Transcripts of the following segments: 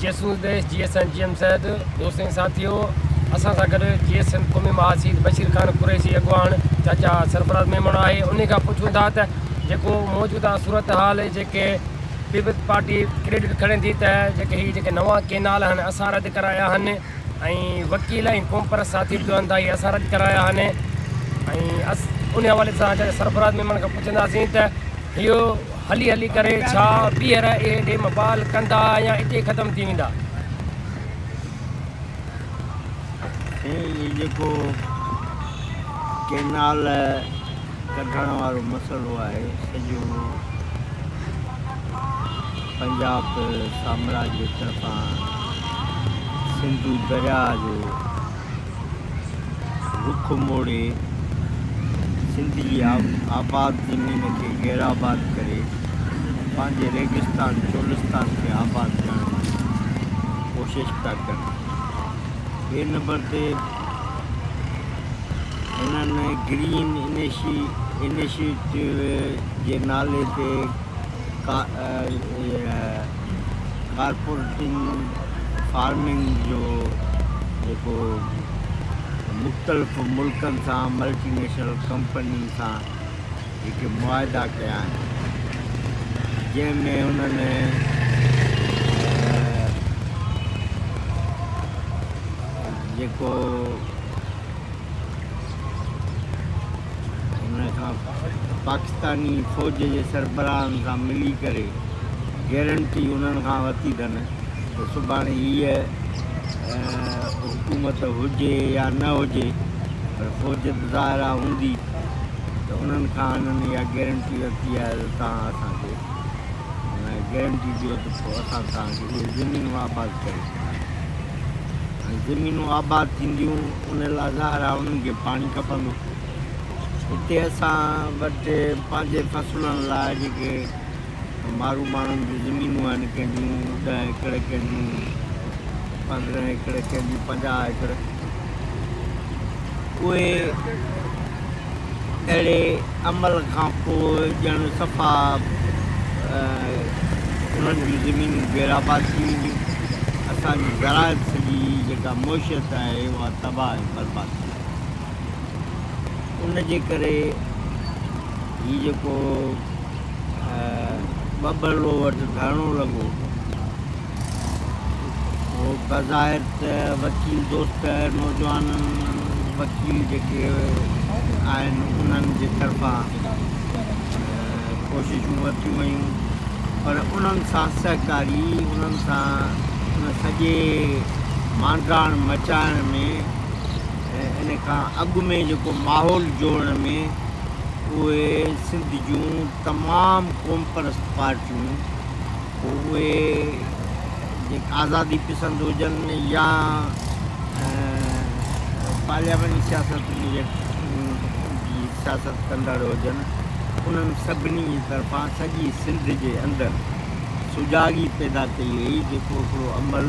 جي ايس جي ايم سيد دوستن ۽ ساٿيو اسان سان گڏ جي ايس سنڌ قومي مهاسيد بشير خان قريشي اڳواڻ چاچا سرفراز ميمڻ آهي انهي کان پڇون ٿا ته جيڪو موجوده صورتحال جيڪي پيپلز پارٽي ڪريڊٽ کڻي ٿي ته جيڪي هي جيڪي نوان ڪينال آهن اسان رد ڪرايا آهن ۽ وڪيل ۽ قومپرست ساٿي به چون ٿا هي اسان رد ڪرايا آهن ۽ انهي حوالي سان چاچا سرفراز ميمڻ کان پڇنداسين ته اهو هلي هلي ڪري ڇا ٻيهر اهي ڊيم بحال ڪندا يا اتي ختم ٿي ويندا؟ سائين هي جيڪو ڪينال ڪڍڻ وارو مسئلو آهي سڄو پنجاب سامراج جي طرفان سنڌو درياهه جو رخ موڙي سنڌ جي آباد زمين کي غير آباد ڪري پنهنجي ريگستان چولستان کي آباد ڪرڻ جي ڪوشش پيا ڪن. ٻئي نمبر تي هنن گرين انيشيٽو جي نالي تي ڪارپوريٽنگ فارمنگ جو جيڪو مختلف ملڪن سان ملٽي نيشنل ڪمپنين سان جيڪي معاهدا ڪيا آهن جنهن ۾ انهن جيڪو ان کان پاڪستاني فوج جي سربراهن سان ملي ڪري گيرنٽي انهن کان ورتي اٿن ته سڀاڻي هيء حڪومت هجي يا نه هجي پر فوج ته ظاهر آهي هوندي ته انهن کان انهن اها گيرنٽي ورتي آهي ته توهان اسان کي گيرنٽي ڏيو ته پوء اسان توهان کي اهي زمينون آباد ڪري ڏينداسين. هاڻي زمينون آباد ٿينديون ان لاء ظاهر آهي انهن کي پاڻي کپندو. هتي اسان وٽ پنهنجي فصلن لاء جيڪي مارو ماڻهن جون زمينون آهن ڪنهن جون ڏهه ايڪڙ ڪنهن جون 15 ايڪڙ ڪنهن جون 50 ايڪڙ اهي اهڙي عمل کان پوء ڄڻ صفا انهن جون زمينون غير آباد ٿي وينديون. اسان جي زراعت سڄي جيڪا معيشت آهي اها تباهه ۽ برباد ٿي ويندي. ان جي ڪري هي جيڪو ٻٻرلو وٽ ڌرڻو لڳو اهو بظاهر ته وڪيل دوست نوجوان وڪيل جيڪي آهن انهن جي طرفان ڪوششون ورتيون ويون پر انهن سان سهڪاري انهن سان ان سڄي مانڊاڻ مچائڻ ۾ ان کان اڳ ۾ جيڪو ماحول جوڙڻ ۾ اهي سنڌ جون تمام قومپرست پارٽيون پوء اهي جيڪي آزادي پسند هجن يا پارلياماني سياست جي سياست ڪندڙ هجن انهن سڀني جي طرفان سڄي سنڌ جي اندر سجاڳي پيدا ڪئي وئي جيڪو هڪڙو عمل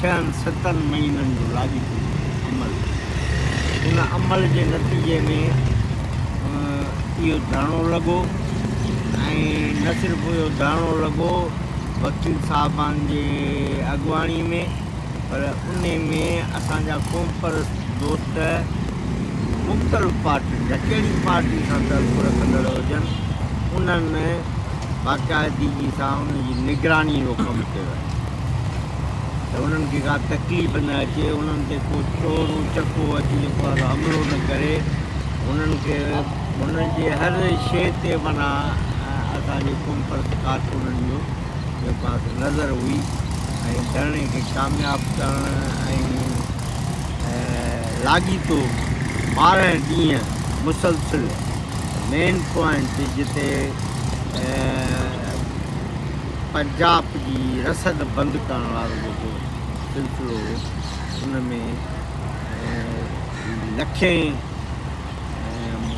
ڇهن ستن مهينن جو لاڳيتو عمل ان عمل جي نتيجي ۾ اهو ڌرڻو لڳو ۽ نه صرف اهو ڌرڻو لڳو وڪيل صاحبان جي اڳواڻي ۾ پر انهي ۾ اسان جا قومپرست دوست مختلف پارٽين جا ڪهڙي پارٽي سان تعلق رکندڙ هجن انهن باقاعدگي سان انهن جي نگراني جو ڪم ڪيو آهي ته انهن کي ڪا تڪليف نه اچي انهن تي ڪو چور اچڪو اچي جيڪو آهي حملو نه ڪري انهن کي انهن جي هر شيء تي معنيٰ اسان جي قومپرست ڪارڪنن جو جيڪو آهي نظر هئي ۽ ڌرڻي کي ڪامياب ڪرڻ ۽ لاڳيتو 12 ڏينهن مسلسل مين پوائنٽ جتي پنجاب جي رسد بند ڪرڻ وارو جيڪو سلسلو هو ان ۾ لکين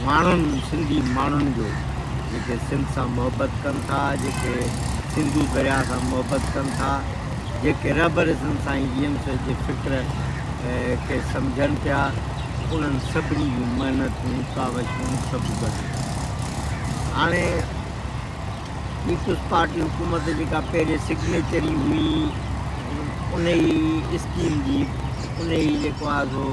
ماڻهن سنڌي ماڻهن جو جيڪي سنڌ سان محبت ڪن ٿا جيڪي سنڌو درياء سان محبت ڪن ٿا جيڪي رهبر سنڌ سائين جي ايم سيد جي فڪر کي سمجهن پيا انهن سڀني جون محنتون ڪاوشون سڀ گڏ هاڻي پيپلز پارٽي حڪومت جيڪا پهرين سگنيچري هئي انهي اسڪيم جي انهي جيڪو آهي سو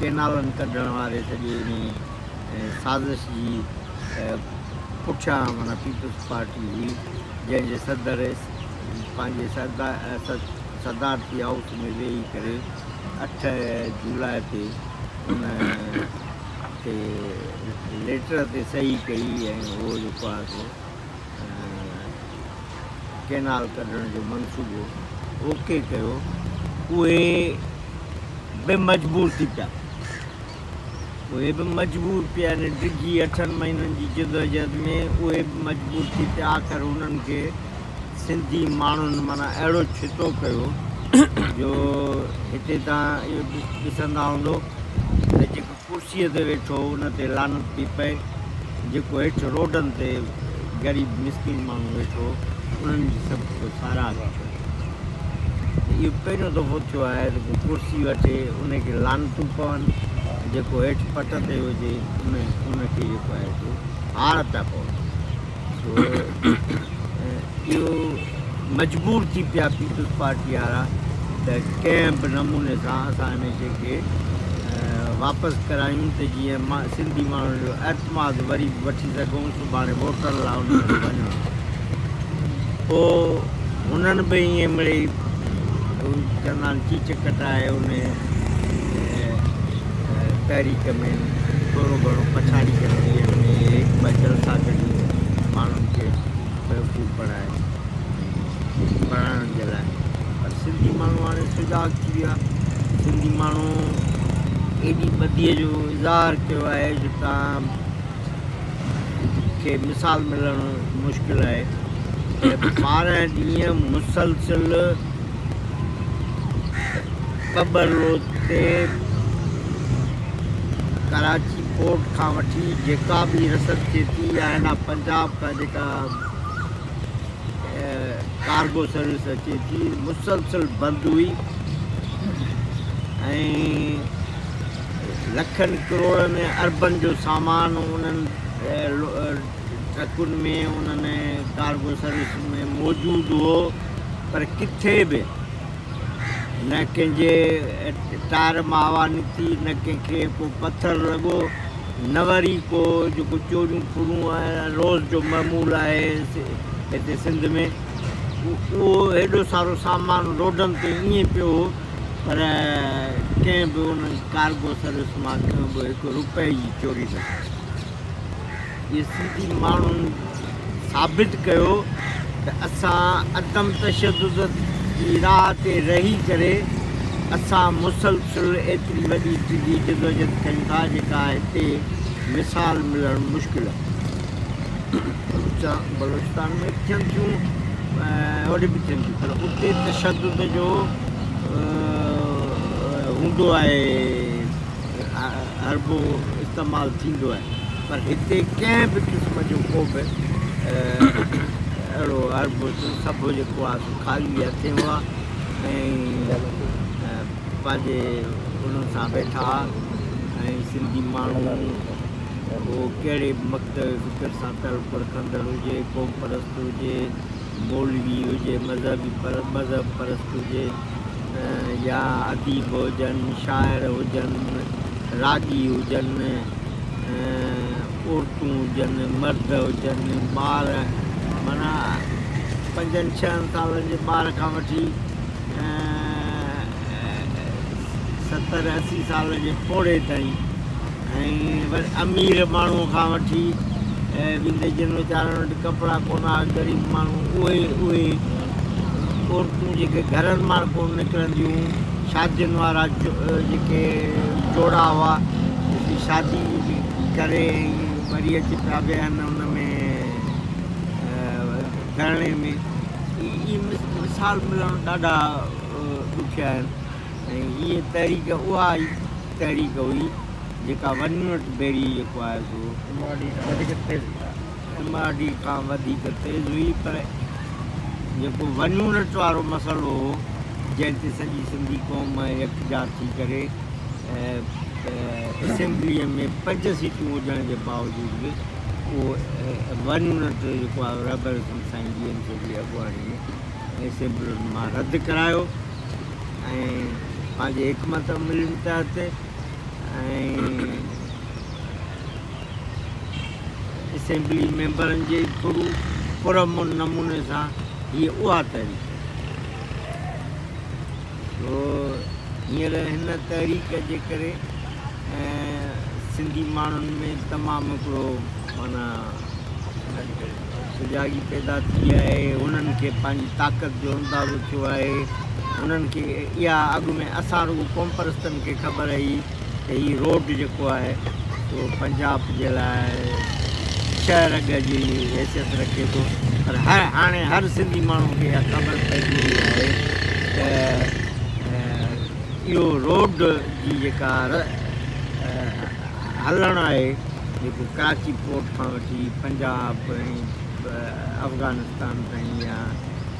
ڪينالن ڪڍڻ واري سڄي انهي سازش جي پٺيان معنيٰ پيپلز پارٽي هئي جنهن جي صدر پنهنجي صدارتي هائوس ۾ ويهي ڪري 8 جولاء تي ان تي ليٽر تي صحيح ڪئي ۽ اهو جيڪو آهي سو ڪينال ڪڍڻ جو منصوبو اوڪي ڪيو. اهي به مجبور ٿي پيا. اهي به مجبور پيا ان ڊگهي اٺن مهينن جي جدوجهد ۾ اهي به مجبور ٿي پيا. آخر هنن کي سنڌي ماڻهن معنيٰ اهڙو ڇتو ڪيو جو هتي توهان اهو ڏسندا هوندو ته جيڪو ڪرسيء تي ويٺو هو ان تي لعنت پئي پئي، جيڪو هيٺ روڊن تي غريب مسڪين ماڻهو ويٺو هو انهن جي سڀ ڪو ساراهه پئي ڪري. ته اهو پهريون دفعو ٿيو آهي ته ڪو ڪرسي وٺي ان کي لعنتون پون ۽ جيڪو هيٺ پٽ تي هجي ان ان کي جيڪو آهي سو هار پيا پون. سو اهو مجبور ٿي پيا پيپلز پارٽي وارا ته ڪنهن به نموني سان اسان ان شيء کي واپس ڪرايون ته جيئن سنڌي ماڻهن جو اعتماد وري به وٺي سگهون سڀاڻي ووٽن لاء انهن وٽ وڃڻ. پوء هنن به ائين مڙئي چوندا آهن چيچ ڪٽائي ان تحريڪ ۾ ٿورو گهڻو پڇاڙي ڪڍي ۽ هڪ ٻه جلسا ڪڍي ماڻهن کي بيوقوف بڻائي بڻائڻ جي لاء پر سنڌي ماڻهو هاڻي سجاڳ ٿي ويا. سنڌي ماڻهو ايڏي ٻڌيء جو اظهار ڪيو آهي جو تان کي مثال ملڻ مشڪل آهي ته 12 ڏينهن مسلسل ٻٻرلو تي ڪراچي پورٽ کان وٺي جيڪا به رسد ٿئي ٿي يا هن پنجاب کان جيڪا ڪارگو سروس اچي ٿي مسلسل بند هئي ۽ لکن ڪروڙن اربن جو سامان انهن ٽرڪن ۾ انهن ڪارگو سروس ۾ موجود هو پر ڪٿي به نه ڪنهن جي ٽائر مان هوا نڪتي نه ڪنهن کي ڪو پٿر لڳو نه وري ڪو جيڪو چوريون ڦرون روز جو معمول آهي هتي سنڌ ۾ اهو هيڏو سارو سامان روڊن تي ائين پيو هو پر ڪنهن به ان ڪارگو سروس مان ڪنهن به هڪ روپئي جي چوري نه ڪئي. اهي سنڌي ماڻهن ثابت ڪيو ته اسان عدم تشدد جي راهه تي رهي ڪري اسان مسلسل ايتري وڏي ڊگهي جدوجهد ڪيون ٿا جيڪا هتي مثال ملڻ مشڪل آهي. بلوچستان ۾ به ٿين ٿيون هوڏي به ٿين ٿيون پر اتي تشدد جو هوندو آهي حربو استعمال ٿيندو آهي پر هتي ڪنهن به قسم جو ڪو به اهڙو حربو سڀ جيڪو آهي سو خالي هٿين هئا ۽ پنهنجي انهن سان ويٺا هئا ۽ سنڌي ماڻهو اهو ڪهڙي به مڪتب فڪر سان تعلق رکندڙ هجي، قوم پرست هجي، مولوي هجي، مذهبي مذهب پرست هجي يا اديب هجن، شاعر هجن، راڳي هجن، عورتون هجن، مرد هجن، ٻار معنيٰ پنجن ڇهن سالن جي ٻار کان وٺي 70 80 سال جي پوڙهي تائين ۽ وري امير ماڻهوء کان وٺي ويندي جن ويچارن وٽ ڪپڙا ڪونه ها غريب ماڻهو اهي اهي عورتون جيڪي گهرن مان ڪونه نڪرنديون شادين وارا جيڪي جوڙا هئا جيڪي شادي ڪري ۽ وري اچي پيا ويهن ان ۾ ڌرڻي ۾ اهي مثال ملڻ ڏاڍا ڏکيا آهن ۽ هيء تحريڪ اها ئي تحريڪ هئي جيڪا ون يونٽ ڀيري جيڪو آهي سو ايم آر ڊي کان وڌيڪ تيز هئي. ايم آر ڊي کان وڌيڪ تيز هئي پر جيڪو ون يونٽ وارو مسئلو هو جنهن تي سڄي سنڌي قوم يڪجا ٿي ڪري ته اسيمبليء ۾ پنج سيٽون هجڻ جي باوجود به اهو ون يونٽ جيڪو آهي رهبر سنڌ سائين جي ايم سيد جي اڳواڻي ۾ اسيمبلين مان رد ڪرايو ۽ پنهنجي حڪمت عملين تحت ۽ اسيمبلي ميمبرن جي ٿرو پرامن نموني سان هيء اها تحريڪ آهي. سو هينئر هن تحريڪ جي ڪري سنڌي ماڻهن ۾ تمام هڪڙو معنيٰ سجاڳي پيدا ٿي آهي. هنن کي پنهنجي طاقت جو اندازو ٿيو آهي. هنن کي اها اڳ ۾ اسان رڳو قومپرستن کي خبر هئي ته هي روڊ جيڪو آهي سو پنجاب جي لاء شهه رڳ جي حيثيت رکي ٿو پر هر هاڻي هر سنڌي ماڻهو کي اها خبر پئجي وئي آهي ته اهو روڊ جي جيڪا هلڻ آهي جيڪو ڪراچي پورٽ کان وٺي پنجاب ۽ افغانستان تائين يا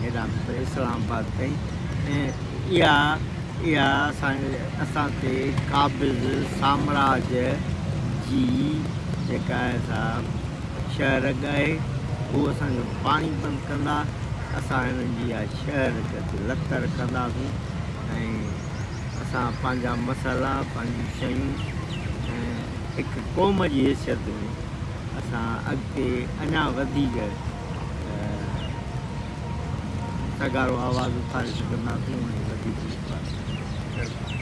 هيڏانهن اسلام آباد تائين اها اها اسان تي قابض سامراج جي جيڪا آهي سا شهه رڳ آهي. هو اسان جو پاڻي بند ڪندا، اسان هنن جي اها شهه رڳ تي لت رکنداسون ۽ اسان پنهنجا مسئلا، پنهنجون شيون ۽ هڪ قوم جي حيثيت ۾ اسان اڳتي اڃا وڌيڪ سگهارو آواز اٿاري سگهنداسون ۽ وڌيڪ.